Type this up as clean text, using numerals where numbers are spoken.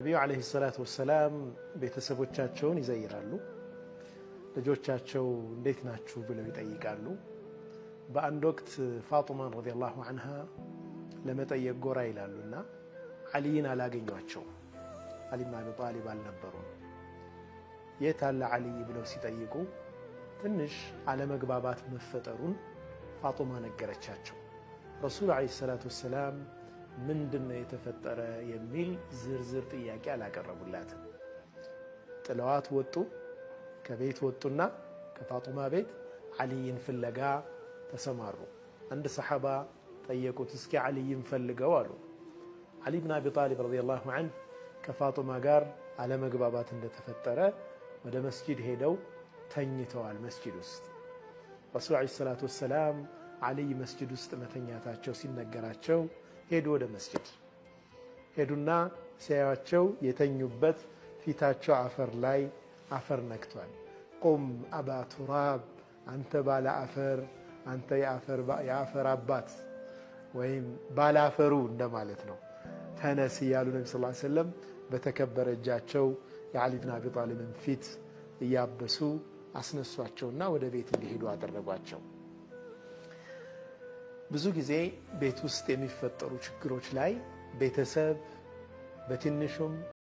ነቢዩ ዓለይሂ ሰላቱ ወሰላም ቤተሰቦቻቸውን ይዘይራሉ። ልጆቻቸው እንዴት ናችሁ ብለው ይጠይቃሉ። በአንድ ወቅት ፋጡማን ረዲየላሁ አንሃ ለመጠየቅ ጎራ ይላሉና ዓሊይን አላገኟቸው። ዓሊ ብን አቢ ጣሊብ አልነበሩም። የት አለ ዓሊይ ብለው ሲጠይቁ ትንሽ አለመግባባት መፈጠሩን ፋጡማ ነገረቻቸው። ረሱል ዓለይሂ ሰላቱ ወሰላም ምንድን ነው የተፈጠረ የሚል ዝርዝር ጥያቄ አላቀረቡላትም። ጥለዋት ወጡ። ከቤት ወጡና ከፋጡማ ቤት ዓሊይን ፍለጋ ተሰማሩ። አንድ ሰሓባ ጠየቁት፣ እስኪ ዓሊይን ፈልገው አሉ። ዓሊ ብን አቢ ጣሊብ ረዲየላሁ ዐንሁ ከፋጡማ ጋር አለመግባባት እንደተፈጠረ ወደ መስጂድ ሄደው ተኝተዋል። መስጂድ ውስጥ ረሱል ዓለይሂ ሰላቱ ወሰላም ዓሊይ መስጂድ ውስጥ መተኛታቸው ሲነገራቸው ሄዱ። ወደ መስጂድ ሄዱና ሲያዩአቸው የተኙበት ፊታቸው አፈር ላይ አፈር ነክቷል። ቁም አባ ቱራብ፣ አንተ ባለ አፈር፣ አንተ የአፈር አባት ወይም ባለ አፈሩ እንደማለት ነው። ተነስ እያሉ ነቢ ስ ሰለም በተከበረ እጃቸው የዓሊ ብን አቢ ጣሊብን ፊት እያበሱ አስነሷቸውና ወደ ቤት እንዲሄዱ አደረጓቸው። ብዙ ጊዜ ቤት ውስጥ የሚፈጠሩ ችግሮች ላይ ቤተሰብ በትንሹም